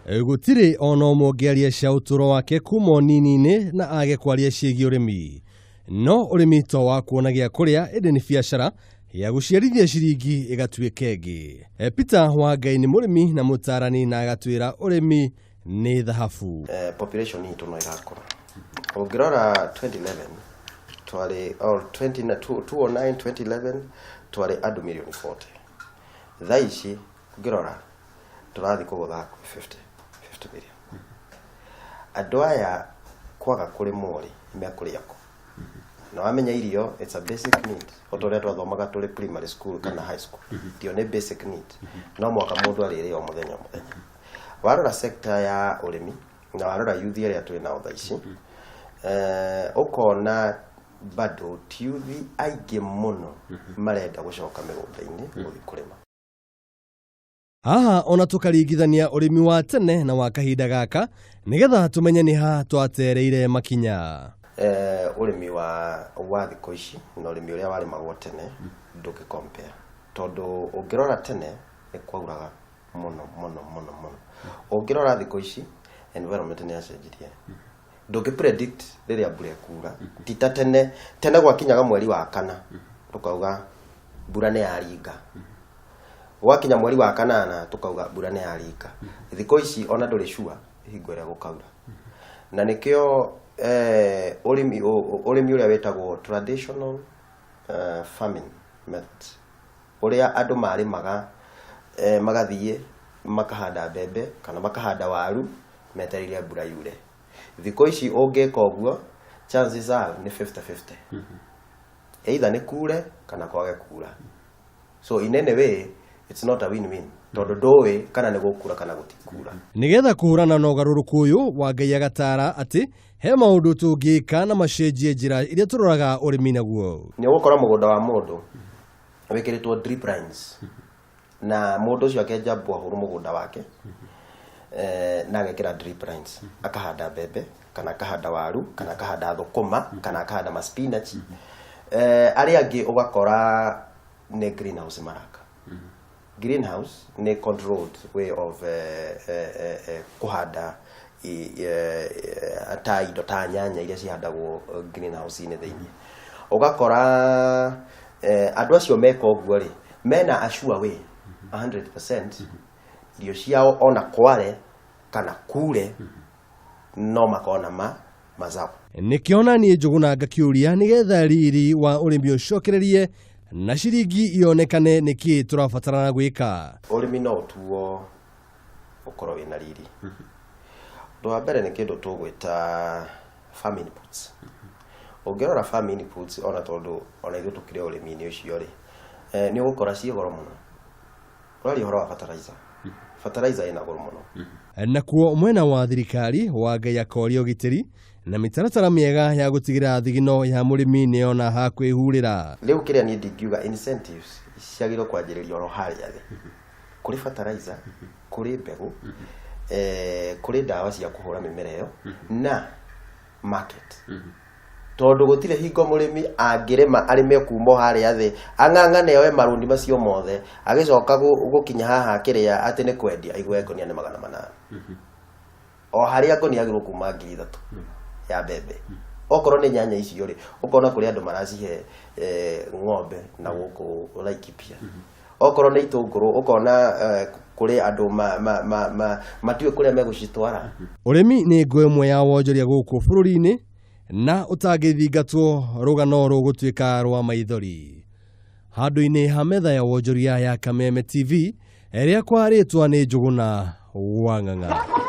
Gũtirĩ ona ũmwe ũngĩaria cia ũtũũro wake kuma ũnini-inĩ na age kwaria ciĩgiĩ ũrĩmi. No ũrĩmi to wa kuona gĩa kũrĩa ĩndĩ nĩ biacara ya gũciarithia ciringi ĩgatuĩka ĩngĩ. Peter Wangai nĩ mũrĩmi na mũtarani na agatwĩra ũrĩmi nĩ thahabu. Population itũ no ĩrakũra. Ũngĩrora 2011 twarĩ, or 20 na 209, 2011 twarĩ andũ milioni 40. Thaa ici ũngĩrora tũrathiĩ kũgũtha hakuhĩ 50 million. Andũ aya kwaga kũrĩmwo rĩ, mekũrĩa kũ? Na wamenya irio, it's a basic need, o ta ũrĩa twathomaga tũrĩ primary school kana high school. Irio nĩ basic need, no mũhaka mũndũ arĩrĩa o mũthenya o mũthenya. Warora sector ya ũrĩmi na warora youth arĩa twĩ nao thaa ici, ũkona bado ti youth aingĩ mũno marenda gũcoka mĩgũnda-inĩ gũthiĩ kũrĩma. Haha ona tũkaringithania ũrĩmi wa tene na wa kahinda gaka nĩgetha tũmenye nĩ ha twatereire makinya. Ũrĩmi wa thikũ ici na ũrĩmi ũrĩa warĩmagwo tene ndũngĩ compare, tondũ ũngĩrora tene nĩ kwauraga mũno mũno mũno mũno. Ũngĩrora thikũ ici environment nĩ yacenjirie, ndũngĩ predict rĩrĩa mbura ĩkura. Ti ta tene. Tene gwakinyaga mweri wa kana tũkauga mbura nĩ yaringa, gwakinya mweri wa kanana tũkauga mbura nĩ yaringa. Thikũ ici ona ndũrĩ sure hingo ĩrĩa gũkaura, na nĩkĩo ũrĩmi ũrĩa wĩtagwo traditional farming methods, ũrĩa andũ marĩmaga, magathiĩ makahanda mbembe kana makahanda waru metereire mbura yure. Thikũ ici ũngĩka ũguo, chances are nĩ 50-50, either nĩ kure kana kwage kura. So in any way it's not a win-win, tondũ ndũĩ kana nĩ gũkura kana gũtikura. Nĩgetha kũhũrana na ũgarũrũku ũyũ, Wangai agatara atĩ he maũndũ tũngĩka na macenjie njĩra iria tũroraga ũrĩmi naguo. Nĩ ũgũkora mũgũnda wa mũndũ wĩkĩrĩtwo drip lines, na mũndũ ũcio akenja borehole mũgũnda wake, na agekĩra drip lines, akahanda mbembe kana akahanda waru kana akahanda thũkũma kana akahanda ma spinach. Arĩa angĩ ũgakora nĩ greenhouse maraka. Greenhouse nĩ controlled way of kũhanda ta indo ta nyanya iria cihandagwo greenhouse-inĩ thĩinĩ. Ũgakora andũ acio meka ũguo rĩ, mena a sure way 100% irio ciao ona kware kana kure no makona ma mazao. Nĩkĩo naniĩ Njũgũna ngakĩũria, nĩgetha riri wa ũrĩmi ũcokererie na ciringi ionekane, nĩkĩ tũrabatarana gwĩka? Ũrĩmi no ũtuo ũkorwo wĩna riri. Ũndũ wa mbere nĩ kĩndũ tũgwĩta farm inputs. Ũngĩrora farm inputs, ona tondũ ona ithuĩ tũkĩrĩ ũrĩmi-inĩ ũcio rĩ, nĩ ũgũkora ciĩ goro mũno. Ũraria ũhoro wa fertilizer, fertilizer ĩna goro mũno. Nakuo mwena wa thirikari, Wangai akoria ũgitĩri na mĩtaratara mĩega ya gũtigĩrĩra thigino ya mũrĩmi nĩyona ha kwĩhurĩra. Rĩu kĩrĩa niĩ ndingiuga, incentives ciagĩrĩirwo kwanjĩrĩrio oro harĩa thĩ, kũrĩ fertilizer, kũrĩ mbegũ, kũrĩ ndawa cia kũhũra mĩmera ĩyo na market, tondũ gũtirĩ hingo mũrĩmi angĩrĩma arĩme kuma o harĩa thĩ, ang'ang'ane oe marũni macio mothe, agĩcoka gũkinya haha kĩrĩa atĩ nĩ kwendia aigue ngonia nĩ 800, o harĩa ngonia yagĩrĩirwo kuma 3,000 ya mbembe. Okorwo nĩ nyanya icio rĩ, ũkona kũrĩ andũ maracihe ng'ombe na gũkũ Laikipia. Okorwo nĩ itũngũrũ, ũkona kũrĩ andũ matiũĩ kũrĩa megũcitwara. Ũrĩmi nĩ ngo ĩmwe ya wonjoria gũkũ bũrũri-inĩ, na ũtangĩthingatwo rũgano rũgũtuĩka rwa maithori. Handũ-inĩ ha metha ya wonjoria ya Kameme TV, rĩakwa rĩtwa nĩ Njũgũna wa Ng'ang'a.